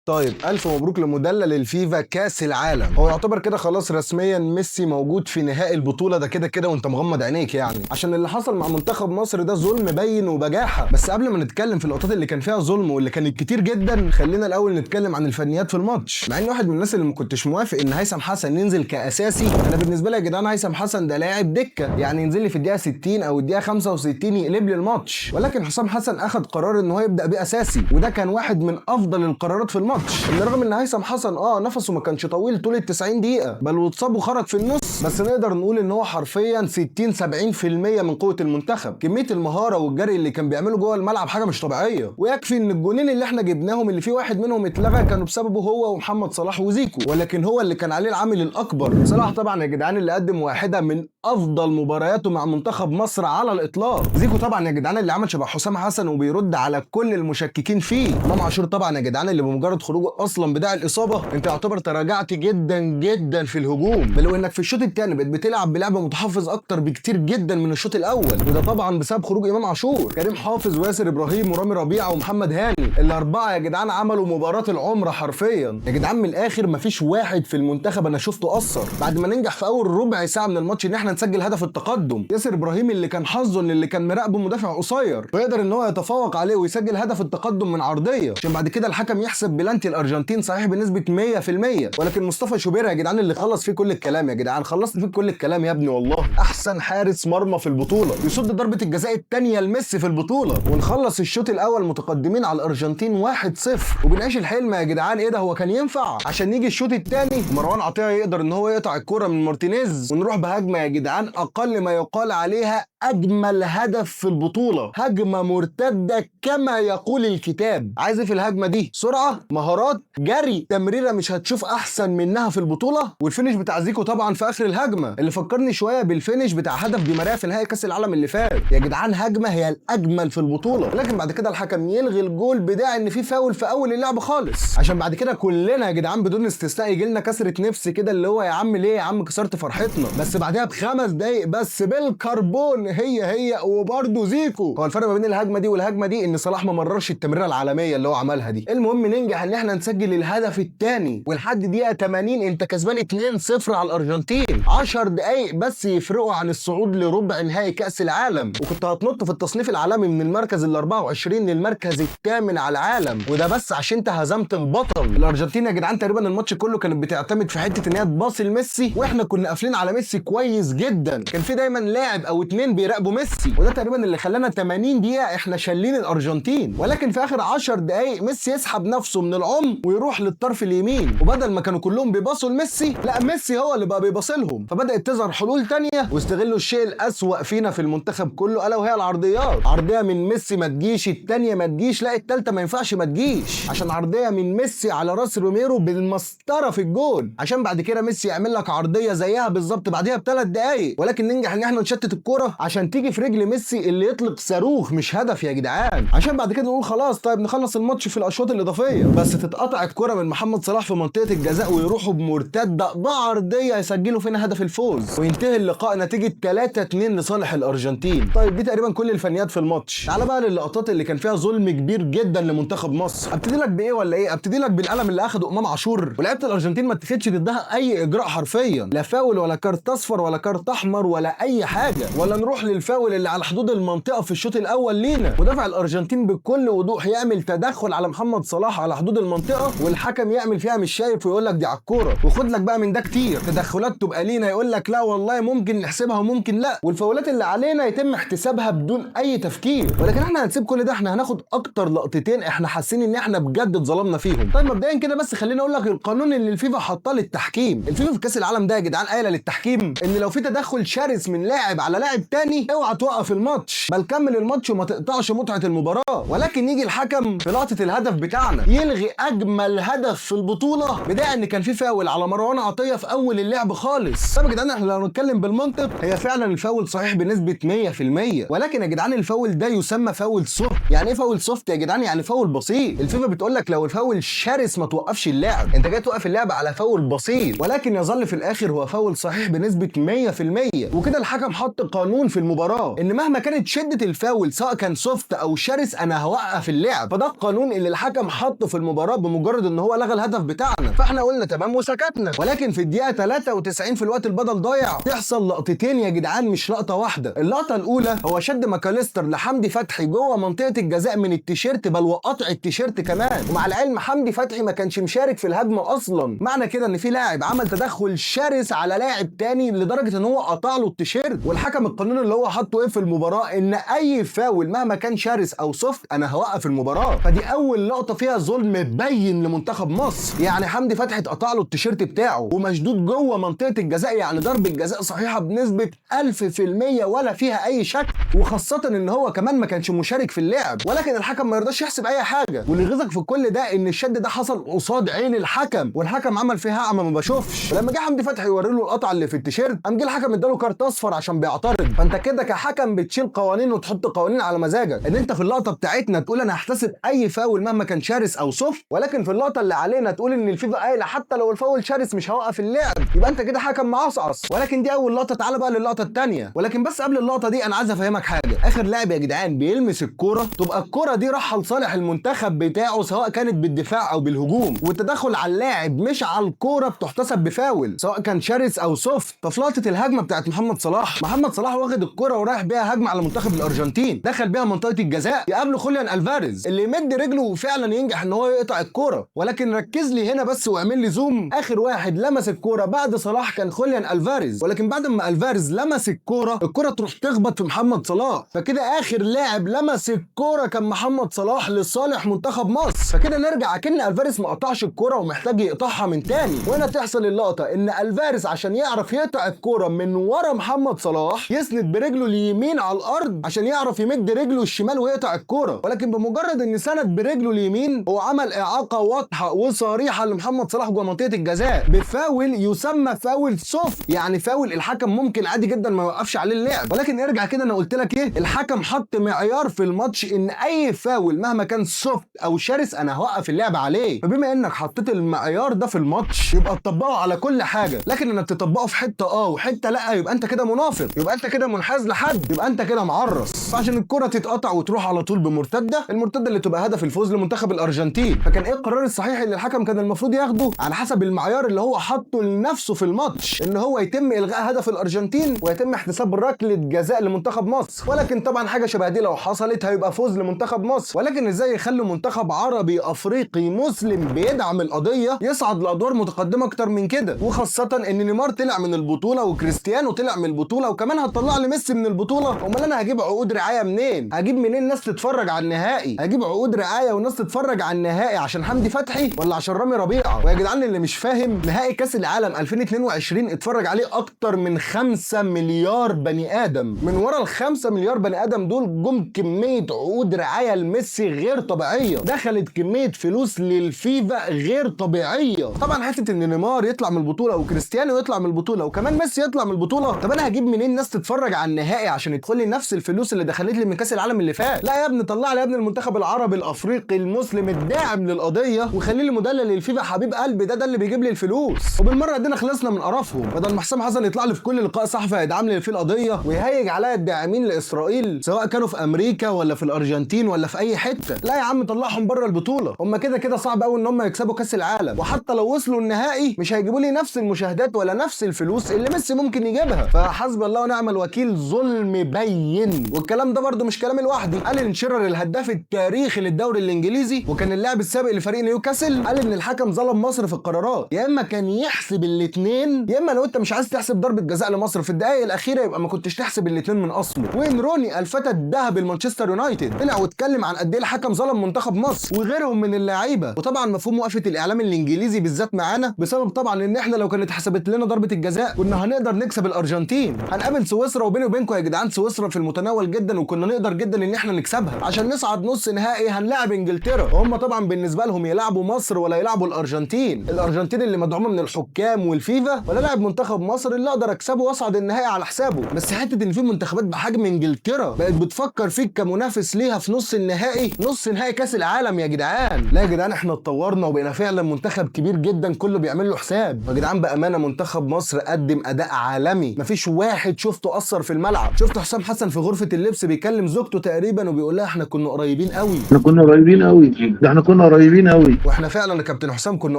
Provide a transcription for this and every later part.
طيب الف مبروك لمدلل الفيفا كاس العالم. هو يعتبر كده خلاص رسميا ميسي موجود في نهائي البطولة ده كده كده وانت مغمض عينيك يعني، عشان اللي حصل مع منتخب مصر ده ظلم بين وبجاحه. بس قبل ما نتكلم في اللقطات اللي كان فيها ظلم واللي كانت كتير جدا، خلينا الاول نتكلم عن الفنيات في الماتش. مع ان واحد من الناس اللي ما كنتش موافق ان هيثم حسن ينزل كاساسي، انا بالنسبة لي يا جدعان هيثم حسن ده لاعب دكه، يعني ينزل لي في الدقيقة 60 او الدقيقة 65 يقلب لي الماتش. ولكن حسام حسن اخذ قرار ان هو يبدا بيه اساسي، وده كان واحد من افضل القرارات في الماتش. ان رغم ان هيثم حسن نفسه ما كانش طويل طول ال 90 دقيقة، بل واتصاب وخرج في النص، بس نقدر نقول ان هو حرفيا 60 70% من قوة المنتخب. كمية المهارة والجري اللي كان بيعمله جوه الملعب حاجة مش طبيعية، ويكفي ان الجونين اللي احنا جبناهم اللي في واحد منهم اتلغى كانوا بسببه هو ومحمد صلاح وزيكو، ولكن هو اللي كان عليه العامل الاكبر. صلاح طبعا يا جدعان اللي قدم واحدة من افضل مبارياته مع منتخب مصر على الاطلاق. زيكو طبعا يا جدعان اللي عمل شبه حسام حسن وبيرد على كل المشككين فيه. امام عاشور طبعا يا جدعان اللي بمجرد خروجه اصلا بداع الاصابة انت يعتبر تراجعت جدا جدا في الهجوم، بل وانك في الشوط الثاني بقيت بتلعب بلعب متحفظ اكتر بكتير جدا من الشوط الاول، وده طبعا بسبب خروج امام عاشور. كريم حافظ وياسر ابراهيم ورامي ربيعة ومحمد هاني، الاربعة يا جدعان عملوا مباراة العمر حرفيا يا جدعان. من الاخر مفيش واحد في المنتخب انا شفته قصر. بعد ما ننجح في اول ربع ساعة من الماتش ان احنا نسجل هدف التقدم، ياسر ابراهيم اللي كان حظه ان اللي كان مراقبة مدافع قصير ويقدر ان هو يتفوق عليه ويسجل هدف التقدم من عرضية، عشان بعد كده الحكم يحسب بلانتي الارجنتين صحيح بنسبة 100%. ولكن مصطفى شوبير يا جدعان اللي خلص فيه كل الكلام يا جدعان، خلصت فيه كل الكلام يا ابني والله، احسن حارس مرمى في البطولة، يصد ضربه الجزاء الثانية لميسي في البطولة. ونخلص الشوط الاول متقدمين على الارجنتين 1-0 وبنعيش الحلم يا جدعان. ايه ده، هو كان ينفع؟ عشان يجي الشوط الثاني مروان عطية يقدر ان هو يقطع الكره من مارتينيز، ونروح بهجمه يا جدعان اقل ما يقال عليها اجمل هدف في البطولة، هجمة مرتدة كما يقول الكتاب. عايز ايه في الهجمة دي؟ سرعة، مهارات، جري، تمريره مش هتشوف احسن منها في البطولة. وال finish بتاع زيكو طبعا في اخر الهجمة اللي فكرني شوية بال finish بتاع هدف دي ماريا في نهائي كاس العالم اللي فات. يا جدعان هجمة هي الاجمل في البطولة. لكن بعد كده الحكم يلغي الجول بداعي ان في فاول في اول اللعب خالص، عشان بعد كده كلنا يا جدعان بدون استثناء يجي لنا كسره نفس كده، اللي هو يا عم ليه يا عم كسرت فرحتنا. بس بعدها ب5 دقايق بس بالكربون هي هي وبرده زيكو. هو الفرق ما بين الهجمة دي والهجمه دي ان صلاح ما مررش التمريره العالمية اللي هو عملها دي. المهم ننجح ان احنا نسجل الهدف الثاني، ولحد دقيقة 80 انت كسبان 2-0 على الارجنتين. 10 دقايق بس يفرقوا عن الصعود لربع نهائي كاس العالم، وكنت هتنط في التصنيف العالمي من المركز ال 24 للمركز الثامن على العالم، وده بس عشان انت هزمت البطل الارجنتين. يا جدعان تقريبا الماتش كله كانت بتعتمد في حتة ان هي تباصي لميسي، واحنا كنا قافلين على ميسي كويس جدا. كان في دايما لاعب او اتنين بيراقبوا ميسي، وده تقريبا اللي خلانا 80 دقيقة احنا شالين الارجنتين. ولكن في اخر 10 دقايق ميسي يسحب نفسه من العمق ويروح للطرف اليمين، وبدل ما كانوا كلهم بيباصوا لميسي، لا ميسي هو اللي بقى بيباصي لهم. فبدات تظهر حلول تانية، واستغلوا الشيء الاسوأ فينا في المنتخب كله الا وهي العرضيات. عرضية من ميسي ما تجيش، الثانية ما تجيش، لا الثالثة ما ينفعش ما تجيش، عشان عرضية من ميسي على راس روميرو بالمسطره في الجول، عشان بعد كده ميسي يعمل لك عرضية زيها بالظبط بعديها ب3 دقايق، ولكن ننجح ان احنا نشتت الكورة عشان تيجي في رجل ميسي اللي يطلق صاروخ مش هدف يا جدعان، عشان بعد كده نقول خلاص طيب نخلص الماتش في الاشواط الاضافية. بس تتقطع الكورة من محمد صلاح في منطقة الجزاء ويروحوا بمرتده بعرضيه يسجلوا فينا هدف الفوز، وينتهي اللقاء نتيجة 3-2 لصالح الارجنتين. طيب دي تقريبا كل الفنيات في الماتش. تعال بقى للقطات اللي كان فيها ظلم كبير جدا لمنتخب مصر. ابتدي لك بايه ولا ايه؟ ابتدي لك بالقلم اللي اخده امام عاشور، ولعيبة الارجنتين ما اتخذش ضدها اي اجراء حرفيا، لا فاول ولا كارت اصفر ولا كارت احمر ولا اي حاجة. ولا نروح للفاول اللي على حدود المنطقة في الشوط الاول لينا، مدافع الارجنتين بكل وضوح يعمل تدخل على محمد صلاح على حدود المنطقة، والحكم يعمل فيها مش شايف ويقول لك دي على الكورة. وخد لك بقى من ده كتير تدخلات تبقى لينا يقول لك لا والله ممكن نحسبها وممكن لا، والفاولات اللي علينا يتم احتسابها بدون اي تفكير. ولكن احنا هنسيب كل ده، احنا هناخد اكتر لقطتين احنا حاسين ان احنا بجد اتظلمنا فيهم. طيب مبدئيا كده بس خليني اقول لك القانون اللي الفيفا حطاه للتحكيم. الفيفا في كاس العالم ده يا جدعان قايله للتحكيم ان لو في تدخل شرس من لاعب على لاعب تاني اوعى توقف الماتش، بل كمل الماتش وما تقطعش متعه المباراة. ولكن يجي الحكم في لقطة الهدف بتاعنا يلغي اجمل هدف في البطولة بداية ان كان في فاول على مروان عطية في اول اللعب خالص. طب يا جدعان احنا لو نتكلم بالمنطق هي فعلا الفاول صحيح بنسبة 100%، ولكن يا جدعان الفاول ده يسمى فاول soft. يعني ايه فاول soft يا جدعان؟ يعني فاول بسيط. الفيفا بتقول لك لو الفاول شرس ما توقفش اللعب، انت جاي توقف اللعب على فاول بسيط، ولكن يظل في الاخر هو فاول صحيح بنسبة 100%. وكده الحكم حط قانون في في المباراة ان مهما كانت شده الفاول سواء كان soft او شرس انا هوقف اللعب. فده القانون اللي الحكم حطه في المباراة بمجرد ان هو لغى الهدف بتاعنا، فاحنا قلنا تمام وسكتنا. ولكن في الدقيقة 93 في الوقت البدل ضايع تحصل لقطتين يا جدعان، مش لقطة واحدة. اللقطة الاولى هو شد ماكاليستر لحمدي فتحي جوه منطقة الجزاء من التيشيرت، بل وقطع التيشيرت كمان. ومع العلم حمدي فتحي ما كانش مشارك في الهجمة اصلا. معنى كده ان في لاعب عمل تدخل شرس على لاعب تاني لدرجة ان هو قطع له التيشيرت. والحكم القانون اللي هو حطه ايه في المباراة؟ ان اي فاول مهما كان شرس او soft انا هوقف المباراة. فدي اول لقطة فيها ظلم بين لمنتخب مصر، يعني حمدي فتحي اتقطع له التيشيرت بتاعه ومشدود جوه منطقة الجزاء، يعني ضربه جزاء صحيحه بنسبة 1000% ولا فيها اي شك، وخاصة ان هو كمان ما كانش مشارك في اللعب. ولكن الحكم ما يرضاش يحسب اي حاجة. واللي يغيظك في كل ده ان الشد ده حصل قصاد عين الحكم، والحكم عمل فيها اعمى ما بشوفش. لما جه حمدي فتحي يوري له القطعة اللي في التيشيرت قام جه الحكم اداله كارت اصفر عشان بيعترض. فانت كده كحكم بتشيل قوانين وتحط قوانين على مزاجك، ان انت في اللقطة بتاعتنا تقول انا هحتسب اي فاول مهما كان شرس او soft، ولكن في اللقطة اللي علينا تقول ان الفيفا قايله حتى لو الفاول شرس مش هوقف اللعب. يبقى انت كده حكم معصعص. ولكن دي اول لقطة. تعالى بقى للقطه الثانية. ولكن بس قبل اللقطة دي انا عايز افهمك حاجة. اخر لاعب يا جدعان بيلمس الكورة تبقى الكورة دي راحة لصالح المنتخب بتاعه، سواء كانت بالدفاع او بالهجوم، والتدخل على اللاعب مش على الكورة بتحتسب بفاول سواء كان شرس او soft. ففي لقطة الهجمة بتاعت محمد صلاح، محمد صلاح واخد الكورة ورايح بيها هجمة على منتخب الارجنتين، دخل بيها منطقة الجزاء، يقابله خوليان الفاريز اللي يمد رجله وفعلا ينجح ان هو يقطع الكورة. ولكن ركز لي هنا بس واعمل لي zoom، اخر واحد لمس الكورة بعد صلاح كان خوليان الفاريز، ولكن بعد ما الفاريز لمس الكورة، الكورة تروح تخبط في محمد صلاح، فكده اخر لاعب لمس الكورة كان محمد صلاح لصالح منتخب مصر. فكده نرجع كأن الفاريز ما قطعش الكورة ومحتاج يقطعها من تاني. وهنا تحصل اللقطة ان الفاريز عشان يعرف يقطع الكورة من ورا محمد صلاح يسند برجله اليمين على الارض عشان يعرف يمد رجله الشمال ويقطع الكورة، ولكن بمجرد ان سند برجله اليمين هو عمل اعاقه واضحة وصريحة لمحمد صلاح جوه منطقة الجزاء بفاول يسمى فاول soft، يعني فاول الحكم ممكن عادي جدا ما يوقفش عليه اللعب. ولكن ارجع كده، انا قلت لك ايه؟ الحكم حط معيار في الماتش ان اي فاول مهما كان soft او شرس انا هوقف اللعب عليه. فبما انك حطيت المعيار ده في الماتش يبقى تطبقه على كل حاجة، لكن انك تطبقه في حتة وحتة لا يبقى انت كده منافق، يبقى انت كده منحاز لحد، يبقى انت كده معرص. فعشان الكره تتقطع وتروح على طول بمرتده، المرتدة اللي تبقى هدف الفوز لمنتخب الارجنتين. فكان ايه القرار الصحيح اللي الحكم كان المفروض ياخده على حسب المعيار اللي هو حطه لنفسه في الماتش؟ ان هو يتم الغاء هدف الارجنتين ويتم احتساب ركلة جزاء لمنتخب مصر. ولكن طبعا حاجة شبه دي لو حصلت هيبقى فوز لمنتخب مصر. ولكن ازاي يخلوا منتخب عربي افريقي مسلم بيدعم القضية يصعد لادوار متقدمة اكتر من كده؟ وخاصة ان نيمار طلع من البطولة وكريستيانو طلع من البطولة وكمان هتطلع لي ميسي من البطولة. امال انا هجيب عقود رعاية منين؟ هجيب منين ناس تتفرج على النهائي؟ هجيب عقود رعاية وناس تتفرج على النهائي عشان حمدي فتحي ولا عشان رامي ربيعة؟ ويا جدعان اللي مش فاهم، نهائي كاس العالم 2022 اتفرج عليه اكتر من 5 مليار بني ادم. من ورا ال 5 مليار بني ادم دول جم كمية عقود رعاية لميسي غير طبيعية، دخلت كمية فلوس للفيفا غير طبيعية. طبعا حتة ان نيمار يطلع من البطولة وكريستيانو يطلع من البطولة وكمان ميسي يطلع من البطولة، طب انا هجيب منين ناس تتفرج على النهائي عشان يدخل لي نفس الفلوس اللي دخلت لي من كاس العالم اللي فات؟ لا يا ابني، طلع لي يا ابني المنتخب العربي الافريقي المسلم الداعم للقضية وخلي لي مدلل الفيفا حبيب قلبي، ده اللي بيجيب لي الفلوس. وبالمره ادينا خلصنا من قرفهم، بدل ما حسام حسن يطلع لي في كل لقاء صحفي يدعم لي في القضية ويهيج عليا الداعمين لاسرائيل سواء كانوا في امريكا ولا في الارجنتين ولا في اي حتة. لا يا عم، طلعهم بره البطولة، هم كده كده صعب قوي ان هم يكسبوا كاس العالم، وحتى لو وصلوا النهائي مش هيجيبوا لي نفس المشاهدات ولا نفس الفلوس اللي ميسي ممكن يجيبها. فحسب الله ونعم الوكيل، ظلم بين. والكلام ده برده مش كلامي لوحدي، الين شيرر الهداف التاريخي للدوري الانجليزي وكان اللاعب السابق لفريق نيوكاسل قال ان الحكم ظلم مصر في القرارات، يا اما كان يحسب الاثنين، يا اما لو انت مش عايز تحسب ضربه جزاء لمصر في الدقائق الاخيرة يبقى ما كنتش تحسب الاثنين من اصله. وين روني الفتى الذهبي لمانشستر يونايتد طلع واتكلم عن قد ايه الحكم ظلم منتخب مصر وغيرهم من اللعيبة. وطبعا مفهوم وقفه الاعلام الانجليزي بالذات معانا بسبب طبعا ان احنا لو كانت اتحسبت لنا ضربه الجزاء كنا هنقدر نكسب الارجنتين. هنقابل سويسرا، وبيني وبينكم يا جدعان سويسرا في المتناول جدا وكنا نقدر جدا ان احنا نكسبها. عشان نصعد نص نهائي هنلاعب انجلترا، وهم طبعا بالنسبة لهم يلعبوا مصر ولا يلعبوا الارجنتين؟ الارجنتين اللي مدعومة من الحكام والفيفا، ولا لاعب منتخب مصر اللي اقدر اكسبه واصعد النهائي على حسابه؟ بس حتة ان في منتخبات بحجم انجلترا بقت بتفكر فيك كمنافس ليها في نص النهائي، نص نهائي كاس العالم يا جدعان. لا يا جدعان، احنا اتطورنا وبقينا فعلا منتخب كبير جدا كله بيعمل له حساب. يا جدعان بامانه منتخب مصر قدم اداء عالمي، مفيش واحد شفته اثر اخر في الملعب. شفت حسام حسن في غرفة اللبس بيكلم زوجته تقريبا وبيقول لها احنا كنا قريبين قوي. احنا كنا قريبين قوي، ده احنا كنا قريبين قوي. واحنا فعلا يا كابتن حسام كنا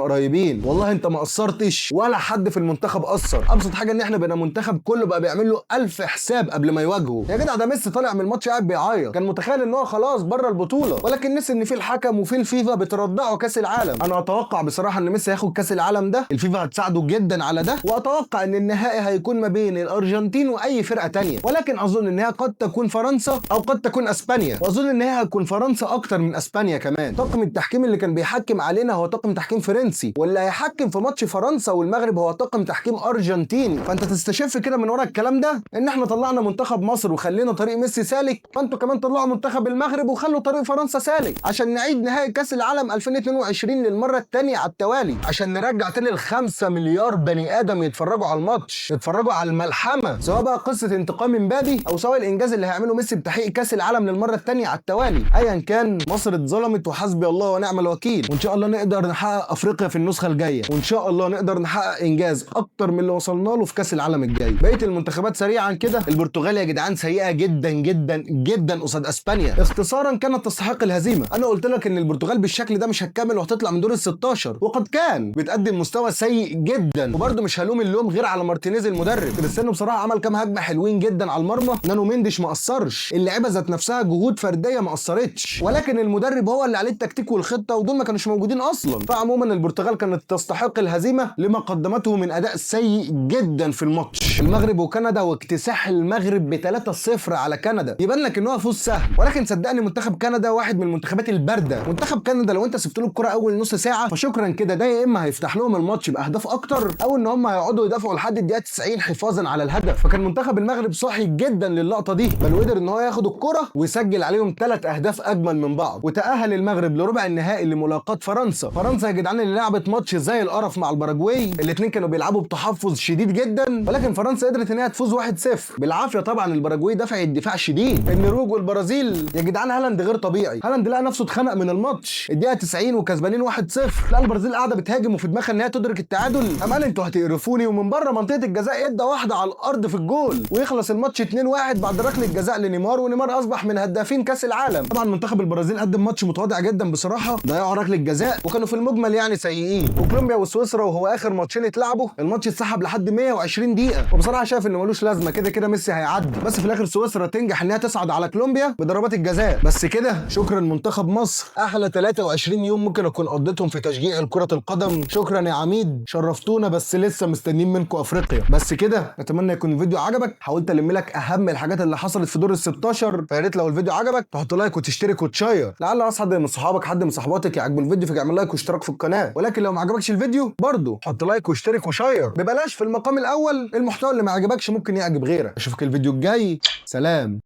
قريبين، والله انت ما قصرتش ولا حد في المنتخب قصر. ابسط حاجة ان احنا بقينا منتخب كله بقى بيعمل له 1000 حساب قبل ما يواجهه. يا جدع ده ميسي طالع من الماتش قاعد بيعيط، كان متخيل ان هو خلاص بره البطولة، ولكن نسي ان في الحكم وفي الفيفا بترضعه كاس العالم. انا اتوقع بصراحة ان ميسي هياخد كاس العالم ده، الفيفا هتساعده جدا على ده، واتوقع ان النهائي هيكون ما بين الارجنتين واي فرقه تانية، ولكن اظن انها قد تكون فرنسا او قد تكون اسبانيا، واظن انها هتكون فرنسا اكتر من اسبانيا كمان. طاقم التحكيم اللي كان بيحكم علينا هو طاقم تحكيم فرنسي، واللي هيحكم في ماتش فرنسا والمغرب هو طاقم تحكيم ارجنتيني. فانت تستشف كده من ورا الكلام ده ان احنا طلعنا منتخب مصر وخلينا طريق ميسي سالك، فانتوا كمان طلعوا منتخب المغرب وخلوا طريق فرنسا سالك، عشان نعيد نهائي كاس العالم 2022 للمرة الثانية على التوالي، عشان نرجع تاني ال5 مليار بني ادم يتفرجوا على الماتش، يتفرجوا على الملحمة، سواء بقى قصة انتقام مبابي او سواء الانجاز اللي هيعمله ميسي بتحقيق كاس العالم للمرة الثانية على التوالي. ايا كان، مصر اتظلمت وحسبي الله ونعم الوكيل، وان شاء الله نقدر نحقق افريقيا في النسخة الجاية، وان شاء الله نقدر نحقق انجاز اكتر من اللي وصلنا له في كاس العالم الجاي. بقية المنتخبات سريعا كده، البرتغال يا جدعان سيئه جدا جدا جدا قصاد اسبانيا، اختصارا كانت تستحق الهزيمة. انا قلت لك ان البرتغال بالشكل ده مش هتكمل وهتطلع من دور ال 16، وقد كان، بتقدم مستوى سيء جدا. وبرده مش هلوم اللوم غير على مارتينيز المدرب. كريستيانو بصراحة عمل كام هجمة حلوين جدا على المرمى، نانو مينديش ما قصرش، اللعيبة ذات نفسها جهود فردية ما قصرتش، ولكن المدرب هو اللي عليه التكتيك والخطه، ودول ما كانوش موجودين اصلا. فعموما البرتغال كانت تستحق الهزيمة لما قدمته من اداء سيء جدا في الماتش. المغرب وكندا، واكتساح المغرب ب 3-0 على كندا، يبان لك ان هو فوز سهل، ولكن صدقني منتخب كندا واحد من المنتخبات البارده. منتخب كندا لو انت سبت له الكره اول نص ساعة فشكرا كده، ده يا اما هيفتح لهم الماتش باهداف اكتر، او ان هم هيقعدوا يدافعوا لحد الدقيقة 90 حفاظا على الهدف. فكان منتخب المغرب صاحي جدا للقطه دي، بل وقدر ان هو ياخد الكره ويسجل عليهم 3 اهداف اجمل من بعض، وتاهل المغرب لربع النهائي لملاقاه فرنسا. فرنسا يا جدعان اللي لعبت ماتش زي القرف مع الباراجواي، الاثنين كانوا بيلعبوا بتحفظ شديد جدا، ولكن فرنسا قدرت ان هي تفوز 1-0 بالعافية. طبعا الباراجواي دفع الدفاع شديد. النرويج والبرازيل يا جدعان هالاند غير طبيعي، هالاند لقى نفسه اتخنق من الماتش الدقيقة 90 وكسبانين 1-0، لا البرازيل قاعدة بتهاجم وفي دماغها ان هي تدرك التعادل، امان انتوا هتقرفوني، ومن بره منطقة الجزاء ادى واحدة على الارض في الجول، ويخلص الماتش 2-1 بعد ركلة جزاء لنيمار، ونيمار اصبح من هدافين كاس العالم. طبعا منتخب البرازيل قدم ماتش متواضع جدا بصراحة، ضيعوا ركلة جزاء وكانوا في المجمل يعني سيئين. وكولومبيا وسويسرا وهو اخر ماتشين اتلعبوا، الماتش اتسحب لحد 120 دقيقة، وبصراحة شايف انه ملوش لازمه، كده كده ميسي هيعدي، بس في الاخر سويسرا تنجح انها تصعد على كولومبيا بضربات الجزاء. بس كده شكرا منتخب مصر، احلى 23 يوم ممكن اكون قضيتهم في تشجيع كرة القدم. شكرا يا عميد، شرفتونا، بس لسه مستنيين منكم افريقيا. بس كده اتمنى يكون الفيديو عجبك، حاولت الم لك اهم الحاجات اللي حصلت في دور ال 16. فيا ريت لو الفيديو عجبك تحط like وتشترك وتشير، لعل حد من صحابك حد من صحباتك يعجبه الفيديو فيعمل like واشتراك في القناة. ولكن لو ما عجبكش الفيديو برضه حط like واشترك وشير ببلاش في المقام الاول، المحتوى اللي ما عجبكش ممكن يعجب غيرك. اشوفك الفيديو الجاي، سلام.